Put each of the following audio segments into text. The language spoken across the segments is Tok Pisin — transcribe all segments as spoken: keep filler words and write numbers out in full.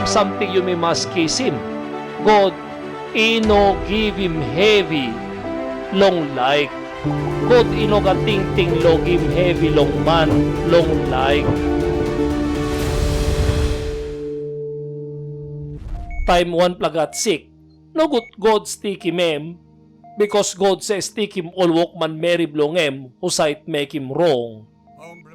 Samting yumi mas kisim. God i no givim hevi long laik. God i no gat tingting long givim hevi long man long laik. Taim wanpela gat sik, nogut God stikim em, bikas God save stikim ol wokmanmeri bilong em husat mekim rong.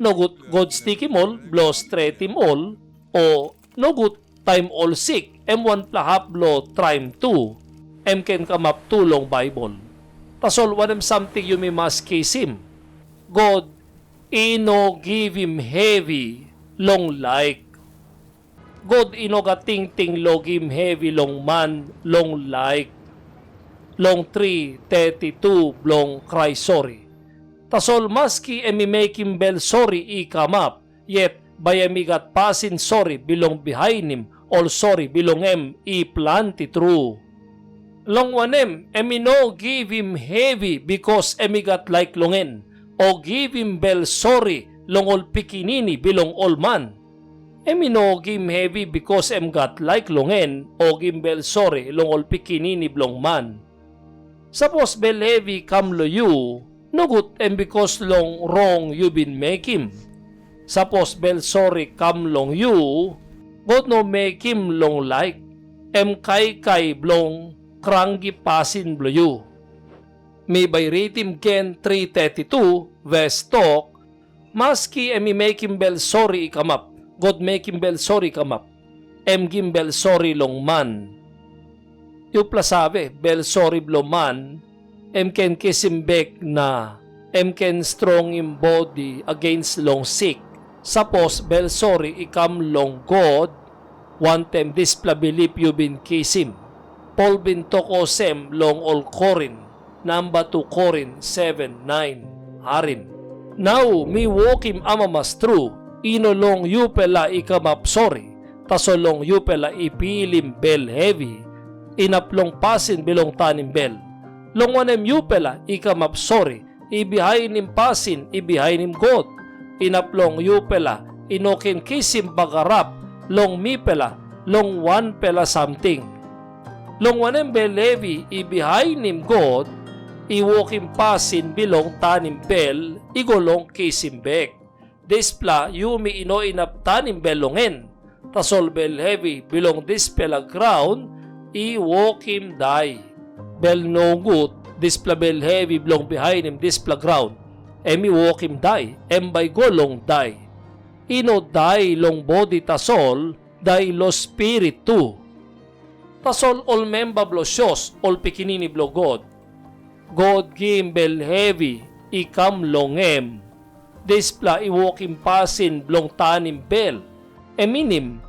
Nogut God stikim ol bilong stretim ol, o nogut taim ol sik, em wanpela hap bilong traim tu, em ken kamap tu long Baibel. Tasol wanem samting yumi mas kisim? God i no givim hevi long laik. God i no gat tingting long givim hevi long man long laik, long tri teti tu bilong krai sori. Tasol maski em i mekim bel sori i kamap, yet bai em i gat pasin sori bilong bihainim ol sori bilong em i planti tru. Long wanem, em i no givim hevi bikas em i gat laik long en, o givim bel sori long ol pikinini bilong ol man. Em i no givim hevi bikas em gat laik long en, o givim bel sori long ol pikinini bilong man. Sapos bel hevi i kam long yu, nogut em bikas long rong yu bin mekim. Sapos bel sori i kam long yu, God no mekim long laik, em kaikai bilong kranki pasin bilong yu. Mi bai ritim gen tri teti tu, ves tok, maski em i mekim bel sori i kamap, God mekim bel sori i kamap, em gim bel sori long man. Yupela save, bel sori bilong man, em ken kisim bek na em ken strongim bodi agains long sik. Sapos bel sori i kam long God, wantaim dispela bilip yu bin kisim. Pol bin tok olsem long ol Korin, namba tu Korin seven nain, harim. Nau mi wokim amamas tru, i no long yupela i kamap sori, tasol long yupela i pilim bel hevi, inap long pasin bilong tanim bel. Long wanem, yupela i kamap sori, i bihainim pasin i bihainim God, inap long yupela i no ken kisim bagarap long mipela long wanpela samting. Long wanem, bel hevi i bihainim God i wokim pasin bilong tanim bel i go long kisim bek. Dispela yumi i no inap tanim bel long en, tasol bel hevi bilong dispela graun i wokim dai. Bel nogut, dispela bel hevi bilong bihainim dispela graun, em i wokim dai, em bai i go long dai. I no dai long bodi tasol, dai long spirit tu. Tasol ol memba bilong sios, ol pikinini bilong God, God gim bel hevi i kam long em. Dispela i wokim pasin bilong tanim bel. Em minim,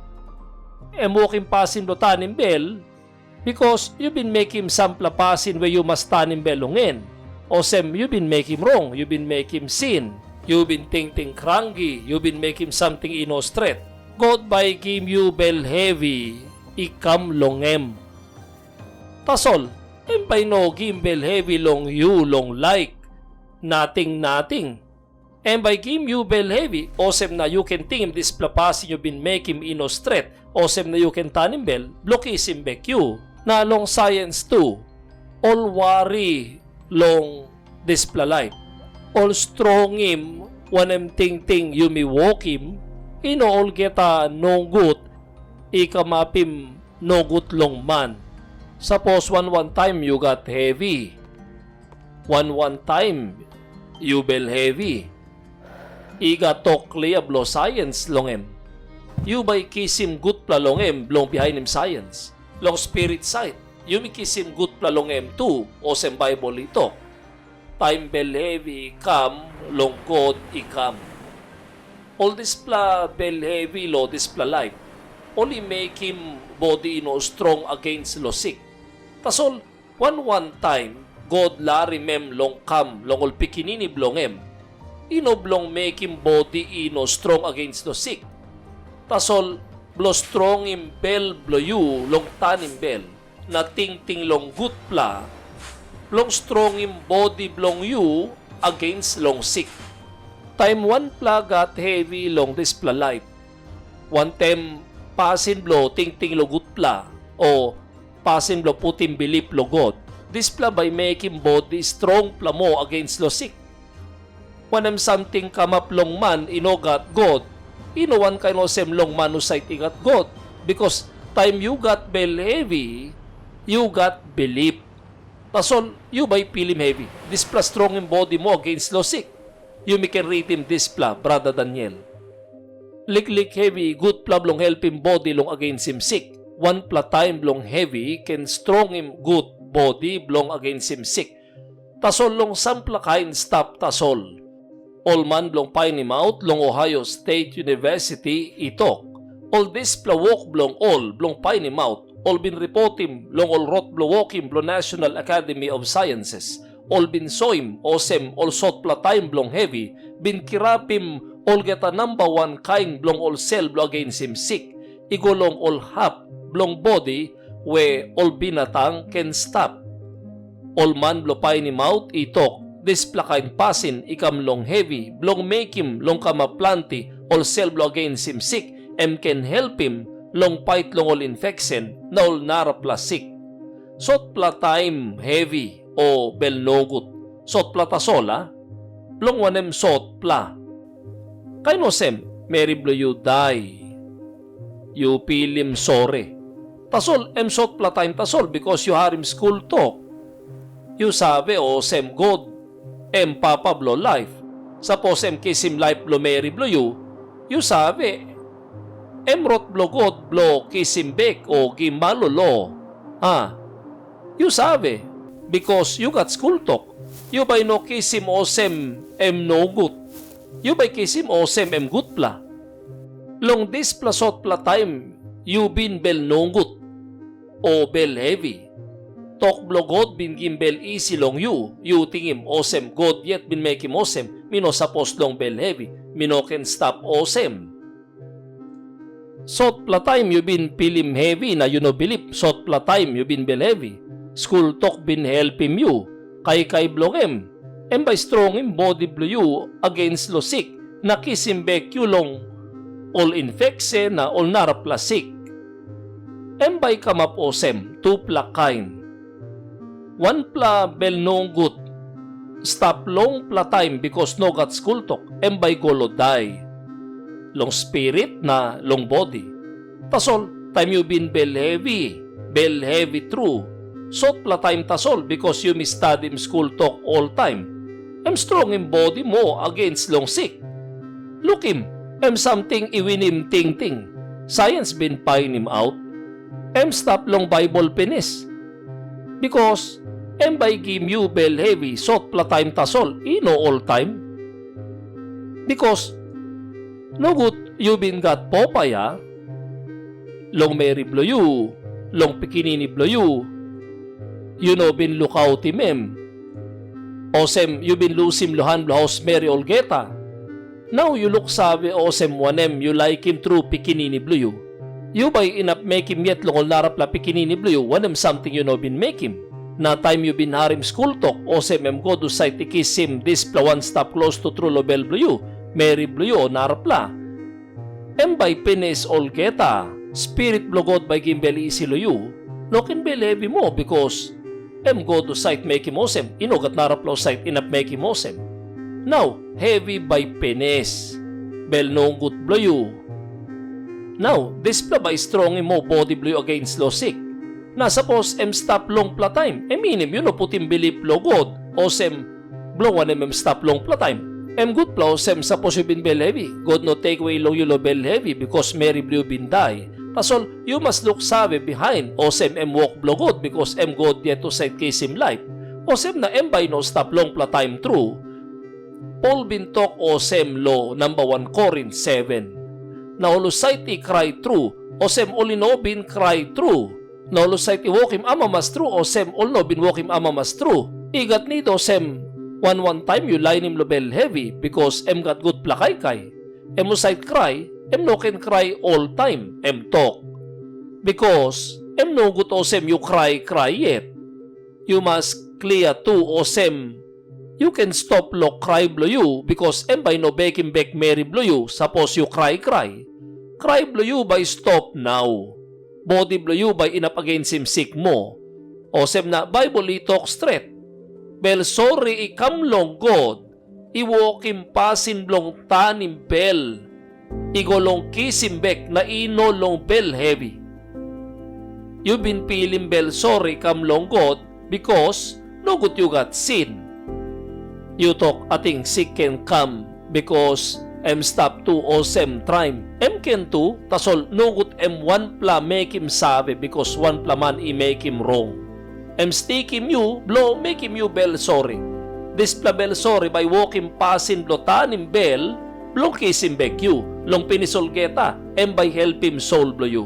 em wokim pasin bilong tanim bel, bikas yu bin mekim sampela pasin we yu mas tanim bel long en. Olsem, yu bin mekim rong, yu bin mekim sin, yu bin tingting kranki, yu bin mekim samting i no stret. God bai i gim yu bel hevi i kam long em. Tasol em bai i no gim bel hevi long yu long laik nating nating. Em bai i gim yu bel hevi, olsem na yu ken tingim dispela pasin yu bin mekim i no stret, olsem na yu ken tanim bel bilong kisim bek yu. Na long saiens tu, ol wari long dispela laip, ol strongim wanem tingting yumi wokim, i no olgeta nogut i kamapim nogut long man. Sapos wan wan taim yu gat hevi, wan wan taim yu bel hevi, i gat tok klia bilong saiens long em. Yu bai kisim gutpela long em bilong bihainim saiens. Long spirit sait, yumi kisim gutpela long em tu, olsem Baibel i tok, taim bel hevi i kam long God i kam. Ol dispela bel hevi long dispela laip, ol i mekim bodi i no strong agains long sik. Tasol wan wan taim God larim em long kam long ol pikinini bilong em, i no bilong mekim bodi i no strong agains long sik. Tasol bilong strongim bel bilong yu long tanim bel, na tingting long gutpela, bilong strongim bodi bilong yu agains long sik. Taim wanpela gat hevi long dispela laip, wantaim pasin bilong tingting long gutpela, o pasin bilong putim bilip long God, dispela bai mekim bodi strongpela moa agains long sik. Wanem samting kamap long man i no gat God, i no wankain olsem long man husat i gat God, bikas taim yu gat bel hevi, yu gat bilip. Tasol yu bai pilim hevi, dispela strongim bodi moa agains long sik. Yumi ken ritim dispela, brata Daniel. Liklik hevi i gutpela bilong helpim bodi long agensim sik. Wanpela taim bilong hevi ken strongim gut bodi bilong agensim sik. Tasol long sampela kain stap tasol. Ol man bilong painimaut long Ohio State University i tok, ol dispela wok bilong ol bilong painimaut, ol bin ripotim long ol rot bilong wokim bilong National Academy of Sciences, ol bin soim olsem ol sotpela taim bilong hevi bin kirapim olgeta namba wan kain bilong ol sel bilong agensim sik i go long ol hap bilong bodi we ol binatang ken stap. Ol man bilong painimaut i tok, dispela kain pasin i kam long hevi bilong mekim long kamap planti ol sel bilong agensim sik, em ken helpim long pait long ol infeksen na ol narapela sik. Sotpela taim hevi o bel nogut, sotpela tasol, a? Bilong wanem sotpela? Kain olsem, meri bilong yu dai, yu pilim sori. Tasol em sotpela taim tasol, bikas yu harim skul tok. Yu save olsem God em Papa bilong laip. Sapos em kisim laip bilong meri bilong yu, yu save, em rot bilong God bilong kisim bek o gim malolo. A, yu save, bikas yu gat skul tok, yu bai no kisim olsem em nogut. Yu bai kisim olsem em gutpela. Long dispela sotpela taim yu bin bel nogut, o bel hevi. Tok bilong God bin gim bel isi long yu, yu tingim olsem God yet bin mekim olsem, mi no sapos long bel hevi, mi no ken stap olsem. Sotpela taim yu bin pilim hevi na yu no bilip, sotpela taim yu bin bel hevi, skul tok bin helpim yu, kaikai bilong em, em bai strongim bodi bilong yu agains long sik, na kisim bek yu long ol infeksen na ol narapela sik. Em bai i kamap olsem tupela kain. Wanpela bel nogut stap longpela taim bikas no gat skul tok, em bai i go long dai, long spirit na long bodi. Tasol taim yu bin bel hevi, bel hevi tru, sotpela taim tasol, bikas yumi stadim skul tok oltaim, em strongim bodi moa agains long sik. Lukim, em samting i winim tingting. Saiens bin painim aut. Em stap long Baibel pinis. Bikas em bai i gim yu bel hevi sotpela taim tasol, i no oltaim. Bikas nogut yu bin gat popa ya, long meri bilong yu, long pikinini bilong yu, yu no bin lukautim em. Olsem yu bin lusim long han bilong haus meri olgeta. Nau yu luksave olsem wanem yu laikim tru pikinini bilong yu. Yu bai inap mekim yet long ol narapela pikinini bilong yu wanem samting yu no bin mekim. Na taim yu bin harim skul tok olsem em God husat i kisim dispela wan stap klostu tru long bel bilong yu, meri bilong yu o narapela, em bai i pinis olgeta. Spirit bilong God bai i gim bel isi long yu. No ken bel hevi moa, bikas em God husat mekim olsem, i no gat narapela husat inap mekim olsem. Nau, hevi bai i pinis, bel nogut bilong yu. Nau, dispela bai i strongim moa bodi bilong yu agains long sik. Na sapos em stap longpela taim, em minim yu no putim bilip long God, olsem, bilong wanem em stap longpela taim? Em gutpela olsem, sapos yu bin bel hevi, God no tekewe long yu long bel hevi, bikas meri bilong yu bin dai. Tasol yu mas luksave bihain, olsem em wok bilong God, bikas em God yet husat kisim laip. Olsem na em bai i no stap longpela taim tru. Pol bin tok olsem long namba wan Korin seven, na ol husat i krai tru, olsem ol i no bin krai tru. Na ol husat i wokim amamas tru, olsem ol no bin wokim amamas tru. I gat nid olsem, wan wan taim yu lainim long bel hevi, bikas em gat gutpela kaikai. Em husat krai, em no ken krai oltaim, em tok. Bikas em nogut olsem yu krai krai yet. Yu mas klia tu olsem, yu ken stop long krai bilong yu, bikas em bai i no bekim bek meri bilong yu, sapos yu krai krai. Krai bilong yu bai i stop nau. Bodi bilong yu bai inap agensim sik moa. Olsem na Baibel i tok stret, bel sori i kam long God, i wokim pasin bilong tanim bel i go long kisim bek na i no long bel hevi. Yu bin pilim bel sori i kam long God, bikos nogut yu gat sin. Yu tok, "Ating sik ken kam, bikos em stap tu olsem traim." Em ken tu, tasol nogut em wanpela mekim save, bikos wanpela man i mekim rong. Em stikim yu bilong mekim yu bel sori. Dispela bel sori bai wokim pasin bilong tanim bel bilong kisim bek yu. Long pinis olgeta, em bai helpim soul bilong yu.